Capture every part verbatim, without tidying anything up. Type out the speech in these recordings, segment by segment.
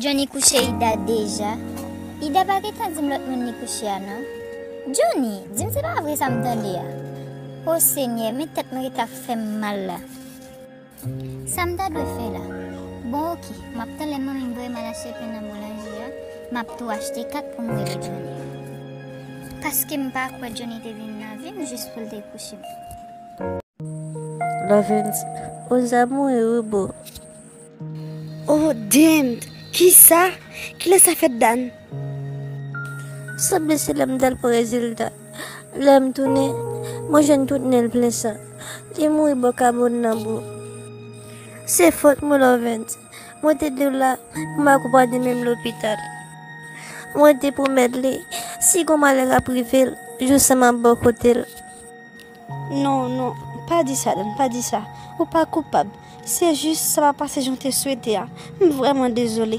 Johnny kouche Ida deja. Ida pa gentan di m lòt moun li kouche a non. Johnny, di m se pa vre sa m tande a. O Senyè, men tèt mwen rete ap fè m mal la. Sa m ta dwe fè la? Bon, oke, m ap tann lè manmi m voye m al achte pen nan boulanje a, m ap tou achte kat pou m rele Johnny. Paske m pa kwè Johnny te vin nan vi m jis pou l te kouche m. Lovens, Oza mouri wi boo. Oh damn! Kisa? Kilè sa fèt, Dan? Sanble se lè m t al pran rezilta. Lè m tounen, mwen jwenn tout nen l plen san. Li mouri bò kabòn nan boo. Se fòt mwen, Lovens. Mwen te di w la pou m akonpanye menm lopital. Mwen te pwomèt li, si gon malè ap rive l, jou sa m ap bò kote l. Non, non, pa di sa, Dan, pa di sa. Ou pa koupab. Se jis sa pa pase jan w te swete a. M vrèman dezole.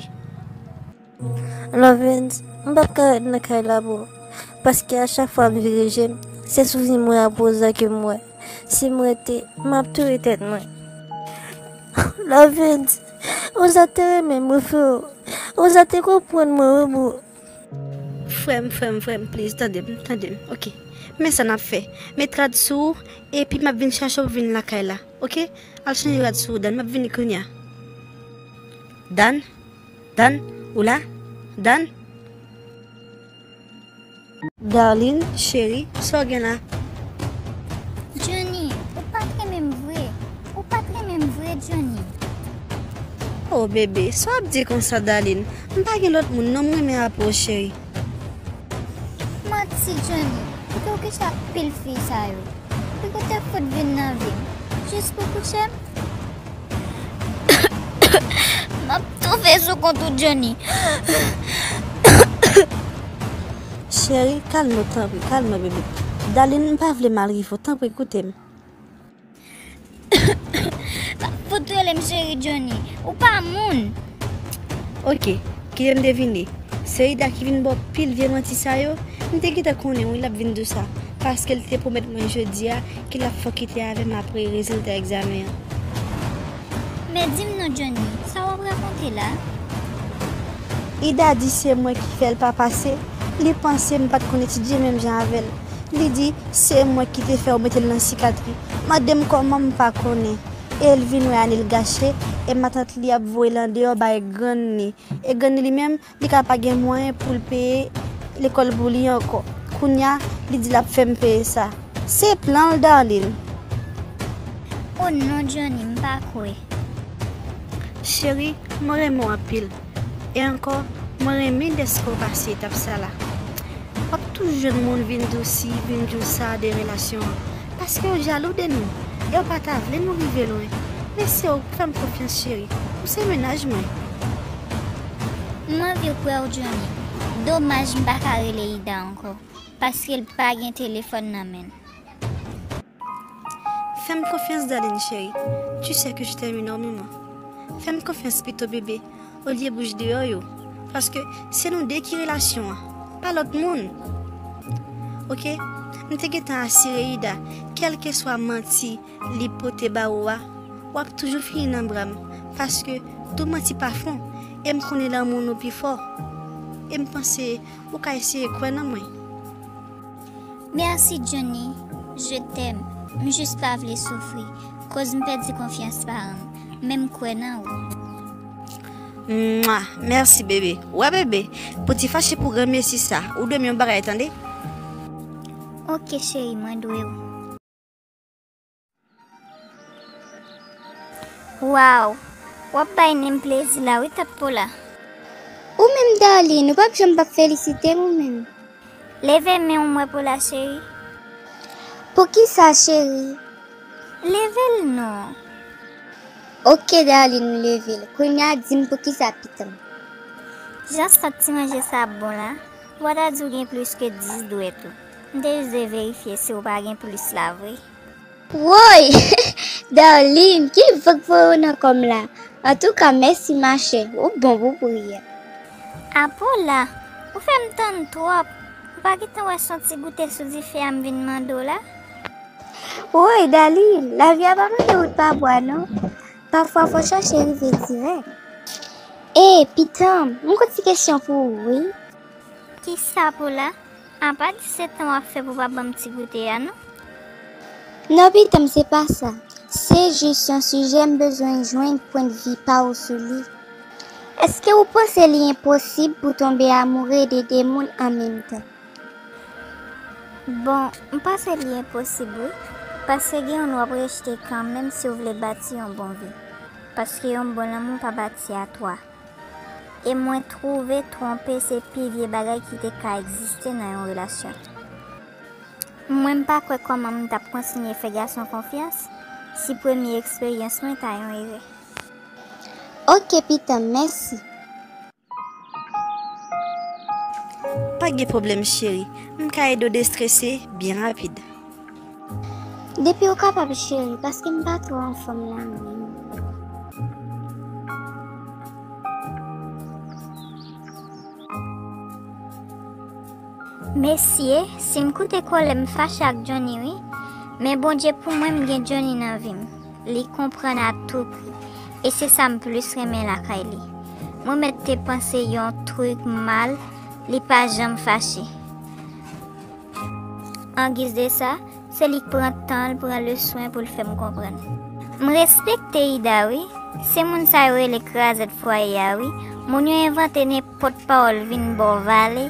Lovens, m p ap ka ret nan kay la boo, paske a chak fwa m vire je m, se souvni mwen ap Oza ke m wè. Si m rete, m ap touye tèt mwen. Lovens, Oza te renmen m wi freo. Oza te konprann mwen wi boo. Frè m, frè m, frè m, please, tande m, tande m, oke. Men sa n ap fè. Met rad sou ou, epi m ap vin chache w pou vin lakay la, oke? Al chanje rad sou ou, Dan, m ap vini kounye a. Dan? Dan, ou la? Dan? Darline, cheri, sa w gen la? Johnny, ou pa t renmen m vre. Ou pa t renmen m vre, Johnny. Oh, bebe, sa w ap di konsa, Darline? M pa gen lòt moun non m renmen apre w, cheri. Manti, Johnny. Ou te okipe ak pil fi sa yo. Li pou te fout vin nan vi m. Jis pou kouche m. M ap tou fè sou kont ou, Johnny. Cheri, kalme w, tanpri, kalme w, bebe. Darline, m pa vle mal rive w, tanpri, koute m. Pa fout rele m cheri, Johnny. Ou pa moun. Oke, kite m devine. Se Ida ki vin ba w pil vye manti sa yo? M te gentan konnen wi l ap vin di w sa, paske l te pwomèt mwen jodi a ke l ap fè w kite avè m apre rezilta egzamen an. Men di m non, Johnny, sa w ap rakonte la? Ida di se mwen ki fè l pa pase. Li panse m pa t konn etidye menm jan avè l. Li di se mwen ki te fè yo mete l nan sikatri. Mande m kòman m pa konnen. E l vin wè ane l gache, e matant li ap voye l andeyò bay grann li. E grann li li menm, li ka pa gen mwayen pou l peye lekòl pou li ankò. Kounye a, li di l ap fè m peye sa. Se plan l, Darline. O non, Johnny, m pa kwè. Cheri, mwen renmen w anpil. E ankò, mwen renmen dèske w pase etap sa la. W ap toujou jwenn moun vin di w si, vin di w sa de relasyon an. Paske yo jalou de nou. E yo pa ta vle nou rive lwen. Men se w k fè m konfyans, cheri. Ou se mennaj mwen. M anvi kwè w, Johnny. Domaj m pa ka rele Ida ankò, paske l pa gen telefòn nan men l. Fè m konfyans, Darline chérie. Tu sais que je t'aime énormément. Fè m konfyans pito, bebe, olye bouch deyò yo. Paske se nou de ki relasyon an, pa lòt moun. Oke? M te gentan asire Ida, kèlkeswa manti li pote ba ou a, w ap toujou fini nan bra m. Paske tout manti pa fon, e m konnen lanmou nou pi fò. E m panse ou ka eseye kwè nan mwen. Mèsi, Johnny. Je t'aime. M jis pa vle soufri, koz m pèdi konfyans paran m, men m kwè nan ou. Mwa, mèsi, bebe. Wè, bebe, pou ti fache pou granmesi sa, ou dwe m yon bagay, tande? Oke, cheri, mwen dwe w. Waw, w ap bay nen m plezi la wi, Tat Pola. Ou menm, Darline, ou p ap janm p ap felisite m ou menm. Leve men w, m wè Pola cheri. Poukisa, cheri? Leve l non. Oke, Darline, m leve l. Kounye a, di m poukisa, pitit m. Jan sant ti manje sa ap bon la, w pa ta di w gen plis ke dis dwèt ou. M te jis vle verifye si w pa gen plis la vre. Woy! Darline, ki van k voye w nan kò m la? Antouka, mèsi machè, ou bon pou priyè. Apo la, ou fè m tann twòp. Ou pa gentan wè si yon ti goute sou dife a m vin mande w la? Woy, Darline, lavi a pa mande wout pa bwa non. Pafwa fò w chache rive dirèk. Ey, pitanm, m gon ti kesyon pou ou, wi. Kisa pou la? Apa disèt an w ap fè pou w pa ban m ti goute a, non? Non, pitanm, se pa sa. Se jis yon sijè m bezwen jwenn pwennvi pa w sou li. Èske w panse li enposib pou w tonbe amoure de de moun an menm tan? Bon, m panse li enposib, wi. Paske gen youn w ap rejte kanmenm si w vle bati yon bon vi. Paske yon bon lanmou pa bati a twa. E mwen twouve twonpe se pi vye bagay ki te ka egziste nan yon relasyon. Mwen m pa kwè kòman m t ap kontinye fè gason konfyans si premye eksperyans mwen ta yon erè. Oke, pitanm, mèsi. Pa gen pwoblèm, cheri. M ka ede w destrese byen rapid. Depi w kapab, cheri, paske m pa twò anfòm la menm. Mesye, si m koute kòlè m fache ak Johnny wi. Men Bondye pou mwen m gen Johnny nan vi m. Li konprann a tou pri. E se sa m plis renmen lakay li. Mwen mèt te panse yon trik mal, li pa janm fache. Angiz de sa, se li k pran tan l, pran le swen pou l fè m konprann. M respekte Ida wi. Se moun sa yo rele krazèt fwaye a wi. Moun yo envante nenpòt pawòl vin ba w vale.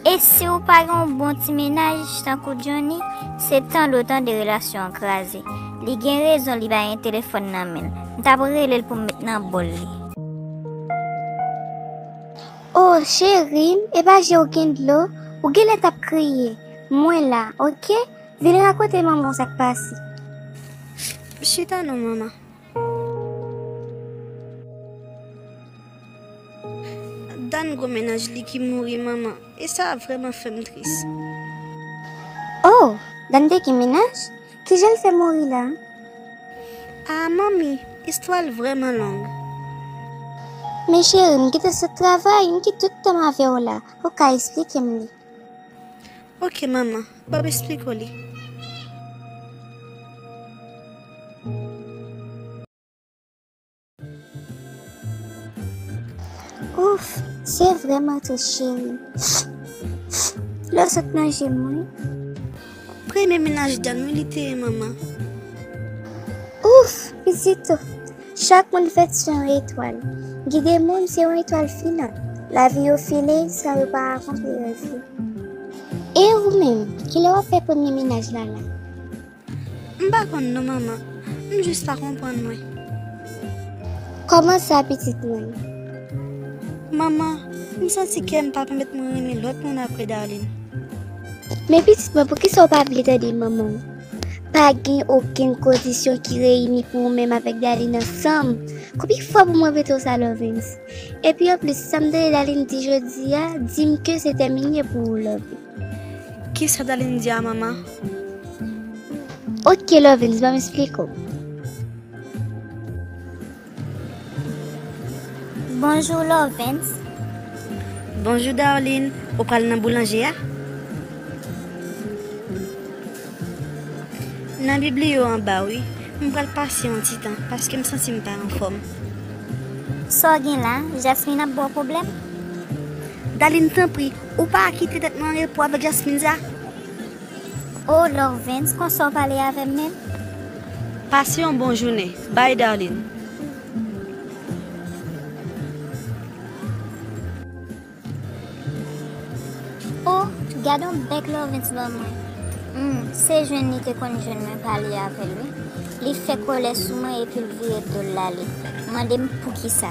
E si w pa gen yon bon ti mennaj tankou Johnny, se tandotan de relasyon an kraze. Li gen rezon li pa gen telefòn nan men l. M t ap rele l pou m met nan bòl li. O cheri m, epa je w gen dlo, ou genlè t ap kriye. Mwen la, oke? Vin rakonte manman w sa k pase. Chita non, manman. Dan gon mennaj li ki mouri, manman, e sa vrèman fè m tris. O, Dan te gen mennaj? Kijan l fè mouri la? A, manmi, istwa l vrèman long. Men cheri, m gentan sot travay, m gen tout tan m avè w la. Ou ka esplike m li. Oke, manman, ban m esplike w li. Ouf, se vrèman tris, cheri. Dlo sot nan je m, wi. Premye mennaj Dan wi li te ye, manman. Ouf, pitit o. Chak moun fèt sou yon etwal. Gen de moun se yon etwal filan. Lavi yo file jiska yo pa akonpli rèv yo. E ou menm, kilè w ap fè premye mennaj la la? M pa konn non, manman. M jis pa konprann mwen. Kòman sa, pitit mwen? Manman, m santi kè m pa pèmèt mwen renmen lòt moun apre Darline. Men pitit mwen, poukisa w pa vle tande manman w? Pa gen okenn kondisyon ki reyini pou ou menm avèk Darline ansanm. Konbyen fwa pou mwen repete w sa, Lovens? Epi anplis, sa m tande Darline di jodi a, di m ke se tèmine pou ou, Lovens. Kisa Darline di a, manman? Oke, Lovens, ban m esplike w. Bonjou, Lovens. Bonjou, Darline. Ou pral nan boulanje a? Nan bibli yo anba, wi. M pral pase yon ti tan, paske m santi m pa anfòm. Sa w gen la? Jasmine ap ba w pwoblèm? Darline, tanpri, ou pa kite tèt mwen an repo avèk Jasmine sa. O, Lovens, konsa w pale avè m menm? Pase yon bon jounen. Bay, Darline. O, gad on bèk Lovens ban mwen. Hmm, se jwenn li te konn jwenn mwen pale avè l, wi. Li fè kòlè sou mwen epi l vire do l l ale. Mande m poukisa.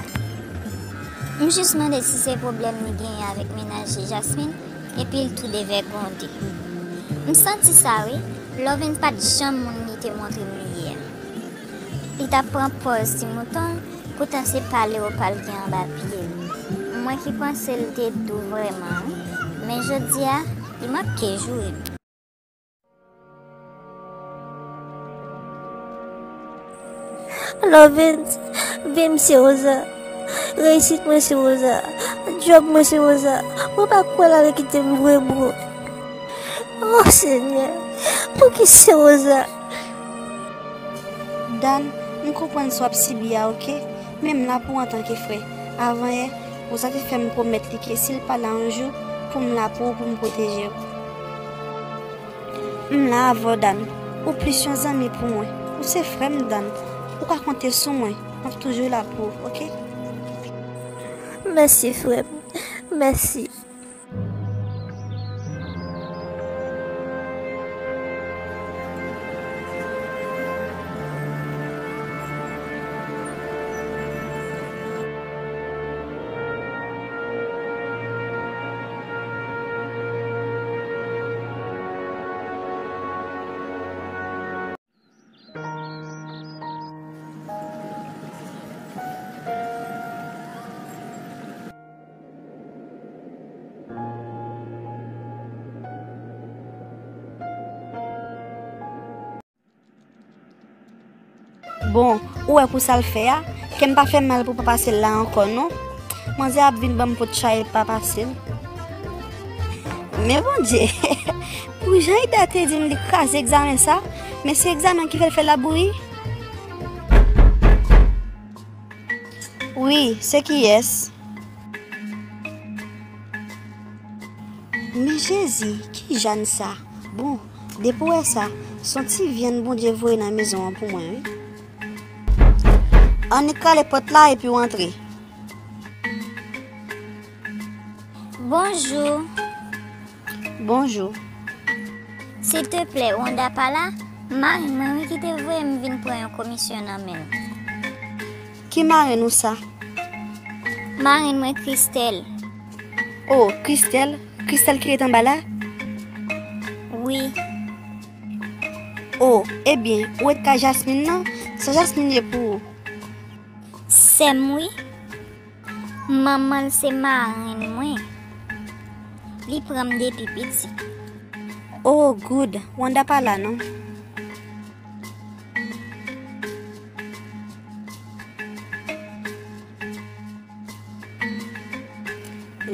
M jis mande si se pwoblèm li genyen avèk mennaj li Jasmine, epi l tou devègonde. M santi sa, wi. Lovens pa t janm moun li te montre m li ye a. Li t ap pran pòz ti mouton l, poutan se pale repa l gen anba pye l. Mwen ki panse l te dou vrèman, wi. Men jodi a, li manke joure m. Lovens, vi m se Rosa. Reyisit mwen se Rosa. Djòb mwen se Rosa. Mwen pa kwè l ale kite m vre, bro. O Senyè, pouki se Rosa? Dan, m konprann sa w ap sibi a, oke? Men m la pou w antanke frè. Avan yè, Rosa te fè m pwomèt li ke si l pa la yon jou, pou m la pou ou, pou m pwoteje w. M la avè w, Dan. Ou plis yon zanmi pou mwen. Ou se frè m, Dan. Ou ka konte sou mwen. M ap toujou la pou ou, oke? Mèsi, frè m. Mèsi. Bon, ou wè pou sa l fè a, kè m pa fè mal pou pa pase l la ankò non. Manzè ap vin ban m pot chay pa pase l. Men Bondye, pou jan Ida te di m li kraze egzamen sa, men se egzamen ki fè l fè labouyi? Wi, se kiyès? Men Jezi, ki Jàn sa? Bon, depi w wè sa, se yon ti vyann Bondye voye nan mezon an pou mwen, wi. Annik kale pòt la epi w antre. Bonjou. Bonjou. Silteplè, Wanda pa la? Mari mwen wi ki te voye m vin pran yon komisyon nan men l. Ki marenn ou sa? Marenn mwen Kristèl. Oh, Kristèl? Kristèl ki ret anba la? Wi. Oh, ebyen, ou ret kay Jasmine nan? Sa Jasmine ye pou ou? Sè m wi. Manman l se marenn mwen. Li pran m depi piti. Oh, good. Wanda pa la non.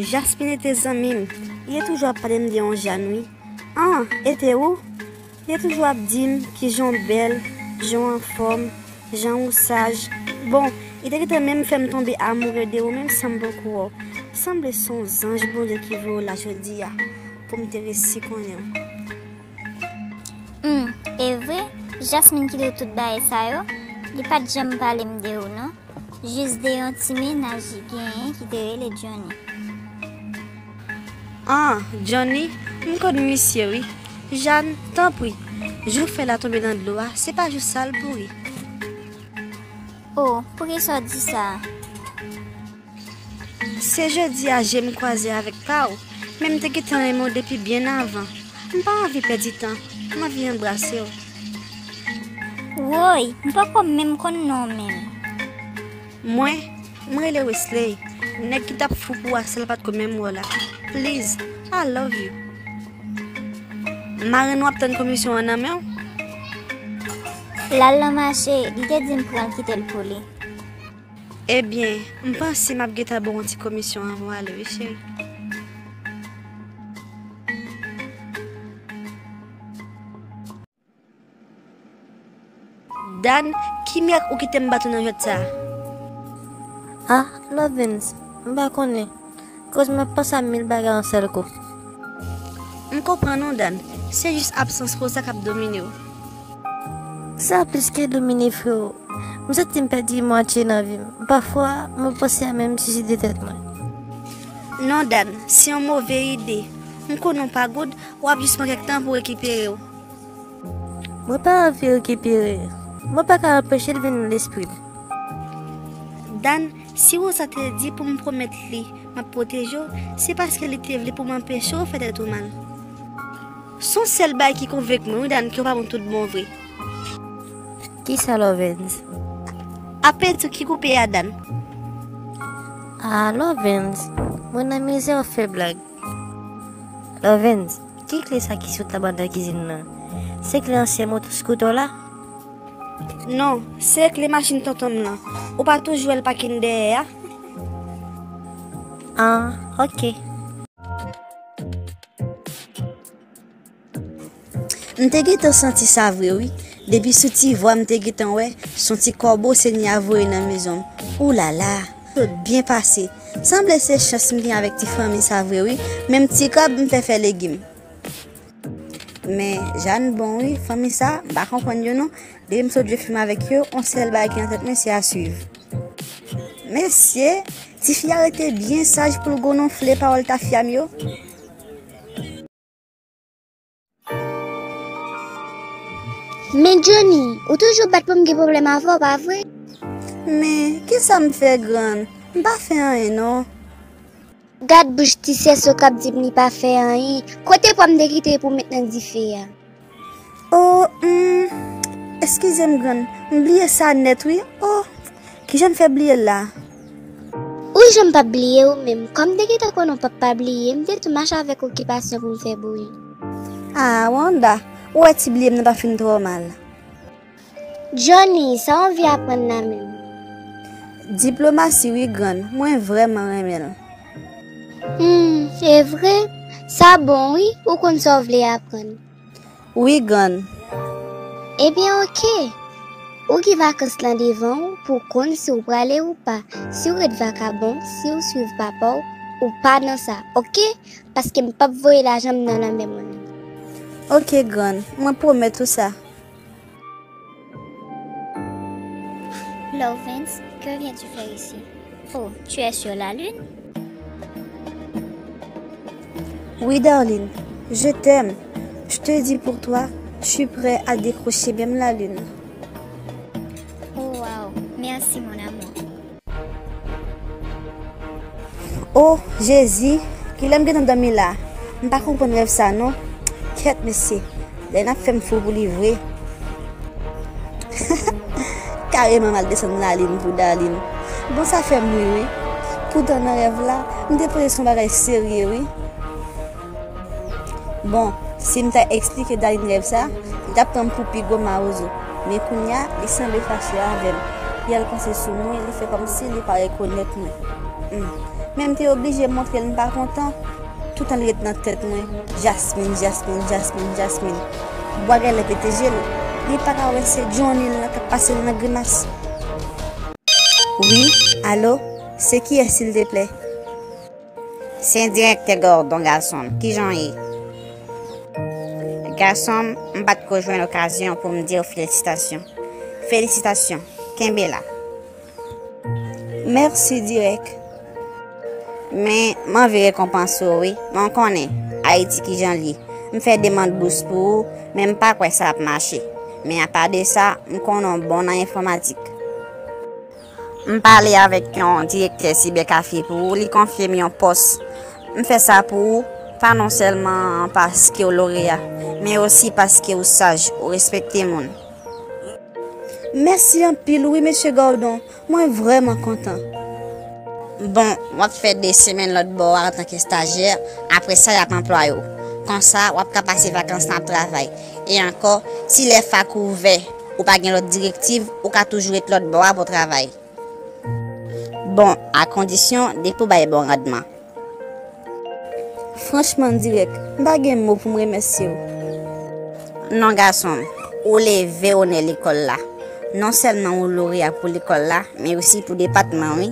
Jasmine te zanmi m. Li te toujou ap pale m de yon Jàn wi. An, e te ou? Li te toujou ap di m kijan w bèl, jan w anfòm, jan ou saj. Bon, li te gentan menm fè m tonbe amoure de ou menm san m poko wè w. Sanble se yon zanj Bondye ki voye w la jodi a pou m te resi konnen w. Hmm, e vre? Jasmine ki te tout bagay sa yo, li pa t janm pale m de ou non. Jis de yon ti mennaj li genyen ki te rele Johnny. Ah, Johnny, m konn misye wi. Jàn, tanpri, jou w fè la tonbe nan dlo a, se pa jou sa l pouri. Oh, poukisa w di sa? Se jodi a je m kwaze avèk pa w, men m te gentan renmen w depi byen avan. M pa anvi pèdi tan, m anvi anbrase w. Woy, m poko menm konn non w menm. Mwen, m rele Wesley, nèg ki t ap fou pou w a si l pa t ko menm wè w la. Please, I love you. Marenn ou ap tann komisyon an nan men w? L al nan mache, li te di m pran l kite l pou li. Ebyen, m panse m ap gentan ba w yon ti komisyon anvan w ale wi cheri. Dan, ki mirak ou kite m bat ou nan jwèt sa a? Ah, Lovens, m pa konnen. Koz m ap panse a mil bagay yon sèl kou. M konprann ou, Dan. Se jis absans Rosa k ap domine w. Sa plis ke domine, freo. M santi m pèdi mwatye nan vi m. Pafwa, mwen panse a menm siside tèt mwen. Non, Dan, se yon move ide. M konnen w pa good, w ap jis pran kèk tan pou rekipere w. Mwen pa anvi rekipere. Mwen pa ka anpeche l vin nan lespri m. Dan, si Rosa te di pou m pwomèt li m ap pwoteje w, se paske li te vle pou m anpeche w fè tèt ou mal. Se yon sèl bagay ki konvenk mwen, wi, Dan, ke w pa bon tout bon vre. Kisa, Lovens? Apetit ki koupe a, Dan. Ah, Lovens, mwen nan mizè, w ap fè blag. Lovens, ki kle sa ki sot la anndan kizin nan? Se kle ansyen moto skoutè w la? Non, se kle machin tonton m nan. Ou pa toujou wè l pake dèyè a? Ah, ok. M te gentan santi sa vre wi. Depi sou ti vwa m te gentan wè se yon ti kòbo Senyè a voye nan mezon m. Oulala! Sot byen pase. Sanble se chans m gen avèk ti fanmi sa vre wi. Menm ti krab m fè fè legim. Men, Jàn bon wi, fanmi sa, m pa konprann yo non. Depi m sot jwe fim avèk yo, on sèl bagay ki nan tèt mwen, se a swiv. Mesye, tifi a rete byen saj pou l gononfle pawòl tafya m yo. Men Johnny, ou toujou bat pou m gen pwoblèm avè w, pa vre? Men, kisa m fè, grann? M pa fè anyen, non. Gad bouch ti sèso k ap di m li pa fè anyen. Kote pwa m te kite pou w met nan dife a? O, hmm, eskize m, grann. M bliye sa nèt, wi. O, kijan m fè bliye l la? Ou janm p ap bliye ou menm. Kòm m te gentan konnen w p ap pa bliye, m te tou mache avèk okipasyon pou m fè bouyi. A, Wanda, ou wè ti bliye m nan pa fin twò mal. Johnny, sa w anvi aprann la menm? Diplomasi wi, grann. Mwen vrèman renmen l. Hmm, e vre? Sa bon wi, ou konn sa w vle aprann. Wi, grann. Ebyen, oke. Ou gen vakans lan devan w pou w konn si w prale ou pa. Si w ret vakabon, si w swiv papa w, ou pa nan sa, oke? Paske m p ap voye lajan m nan lanmè mwen menm. Oke, grann. Mwen pwomèt ou sa. Lawrence, que viens-tu faire ici? Oh, tu es sur la lune? Oui, darling, je t'aime. Je te dis pour toi, je suis prêt à décrocher même la lune. Oh, wow, merci, mon amour. O, Jezi, kilè m gentan dòmi la? M pa konprann rèv sa non. Kèt mesye, Dayna ap fè m fou pou li vre. Kareman m al desann lalin pou Darline. Bon, sa fè m ri wi. Poutan nan rèv la, m te panse se yon bagay serye wi. Bon, si m ta eksplike Darline rèv sa, li t ap pran m pou pi gwo mawozo. Men kounye a, li sanble fache avè m. Li al panse sou mwen, li fè kòmsi li pa rekonèt mwen. Hmm. Men m te oblije montre l m pa kontan. Toutan li ret nan tèt mwen. Jasmine, Jasmine, Jasmine, Jasmine. Bwa gèlè pete je l. Li pa ka wè se Johnny lan k ap pase l nan grimas. Wi, alo, se kiyès silteplè? Se direktè Gordon, gason m. Kijan w ye? Gason m, m pa t ko jwenn okazyon pou m di w felisitasyon. Felisitasyon. Kenbe la. Mèsi, dirèk. Men, m anvi rekonpanse w, wi. Men w konnen, Ayiti kijan l ye. M fè demann bous pou ou, men m pa kwè sa ap mache. Men apa de sa, m konnen w bon nan enfòmatik. M pale avèk yon direktè sibèkafe pou ou, li konfye m yon pòs. M fè sa pou ou, pa non sèlman paske w loreya, men osi paske w saj, ou respekte moun. Mèsi anpil wi, mesye Gordon. Mwen vrèman kontan. Bon, w ap fè de semèn lòt bò a antanke estajyè, apre sa y ap anplwaye w. Konsa, w ap ka pase vakans nan ap travay. E ankò, si lè fak ou ouvè, ou pa gen lòt direktiv, ou ka toujou ret lòt bò a pou w travay. Bon, a kondisyon depi w bay bon randman. Franchman, dirèk, m pa gen mo pou m remèsye w. Non, gason m, ou leve onè lekòl la. Non sèlman ou loreya pou lekòl la, men osi pou depatman, wi.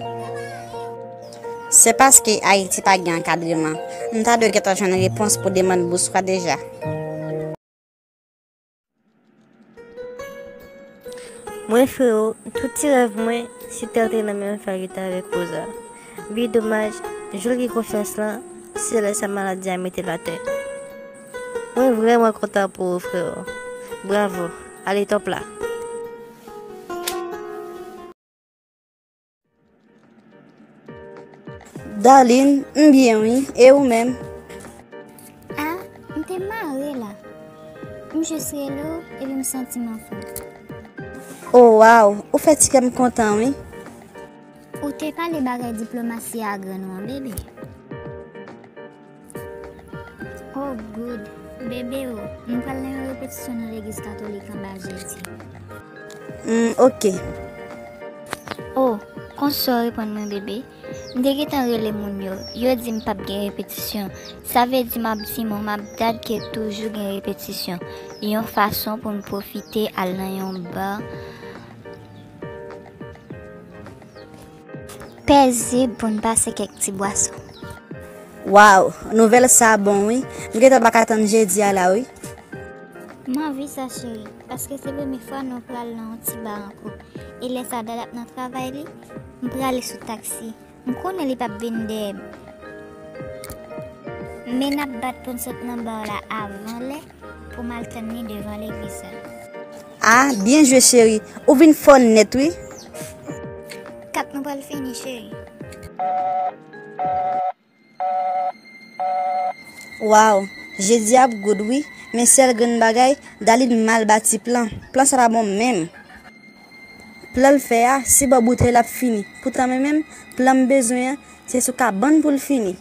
Se paske Ayiti pa gen ankadreman. M ta dwe gentan jwenn repons pou demann bous la deja. Mwen, frero, tout ti rèv mwen, se te antre nan menm fè gita avèk Rosa. Bi domaj, jou l gen konfyans lan, se lè sa maladi a mete l atè. Mwen vrèman kontan pou ou, frero. Bravo, ale top la. Darline, m byen wi, e ou menm? A, m te mare la. M jis rele w, epi m santi m anfòm. O waw, ou fè ti kè m kontan wi. Ou te pale bagay diplomasi a grann ou an, bebe. Oh good. Bebe o, m pral nan yon repetisyon nan legliz katolik anba jedi. Hmm, oke. Oh, konsa w reponn mwen, bebe? M te gentan rele moun yo. Yo di m p ap gen repetisyon. Sa vle di m ap di manman m ap dad ke toujou gen repetisyon. Yon fason pou n pwofite al nan yon ba. Pèse pou n pase kèk ti bwason. Waw, nouvèl sa bon wi. M gentan pa ka tann jedi a la wi. M anvi sa cheri, paske se premye fwa nou pral nan yon ti ba ankò. E lè sa Dad ap nan travay li, m prale sou taksi. M konnen li p ap vin dèyè m. Men n ap bat pou n sot nan ba w la avan lè pou m al tann li devan legliz la. Ah, byen jwe cheri. Ou vin fò nèt wi. Kat nou pral fini cheri. Waw, jedi ap good wi. Men sèl grenn bagay, Dalin mal bati plan. Plan sa pa bon menm. Plan l fè a, se bò boutèy l ap fini. Poutan mwen menm, plan m bezwen an, se sou kabann pou l fini.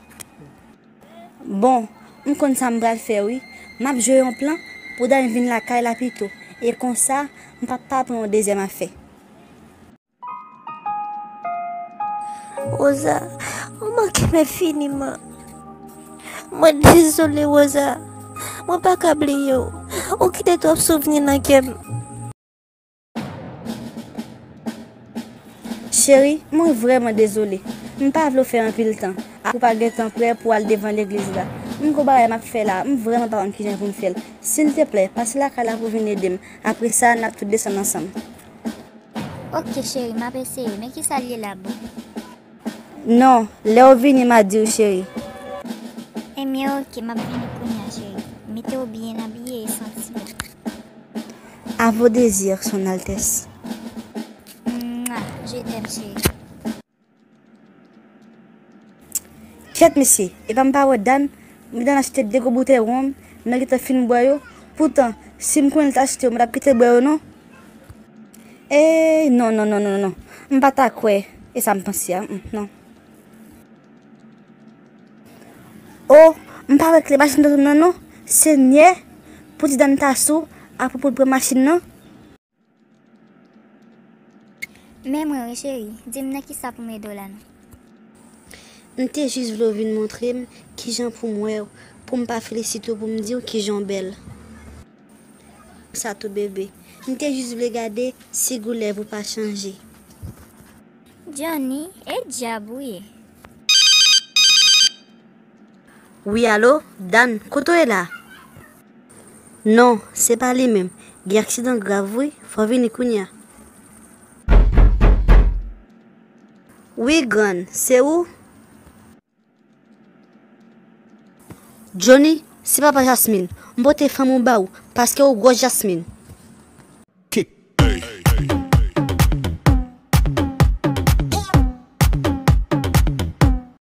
Bon, m konn sa m pral fè wi. M ap jwe yon plan pou Dalin vin lakay la pito. E konsa, m p ap pa pran yon dezyèm afè. Rosa, ou manke m enfiniman. Mwen dezole, Rosa. Mwen pa ka bliye w. Ou kite twòp souvni nan kè m. Cheri, mwen vrèman dezole. M pa vle w fè anpil tan. Ak ou pa gentan prè pou al devan legliz la. M gon bagay m ap fè la, m vrèman pa konn kijan pou m fè l. Silteplè, pase lakay la pou vin ede m. Apre sa, n ap tout desann ansanm. Ok cheri, m ap eseye. Men kisa l ye la boo? Non, lè w vini m a di w cheri. Ebyen ok, m ap vini kounye a cheri. Mete w byen abiye e santi bon. À vos désirs, Son Altesse. Mwa, je t'aime cheri. Kèt mesye, epa m pa wè Dan, m gentan achte de gwo boutèy wonm, m gentan fin bwè yo. Poutan, si m konnen l t achte yo, m pa t ap kite bwè yo non. Ey, non, non, non, non, non. M pa ta kwè, e sa m panse a, mm, non. O, m pa wè kle machin nan non, non. Senyè, pou ti Dan ta sou, apre pou l pran machin nan. Men mwen wi cheri, di m nan kisa pou m ede w la non. M te jis vle w vin montre m kijan pou m wè w, pou m pa felisite w, pou m di w kijan w bèl. Sa tou bebe. M te jis vle gade si goulè pou pa chanje. Johnny, e dyab ou ye? Wi, alo, Dan, kote w ye la? Non, se pa li menm. Gen aksidan grav wi, fò w vini kounye a. Wi, grann, se ou? Johnny, se papa Jasmine. M pote fanm ou ba ou, paske ou gwòs Jasmine.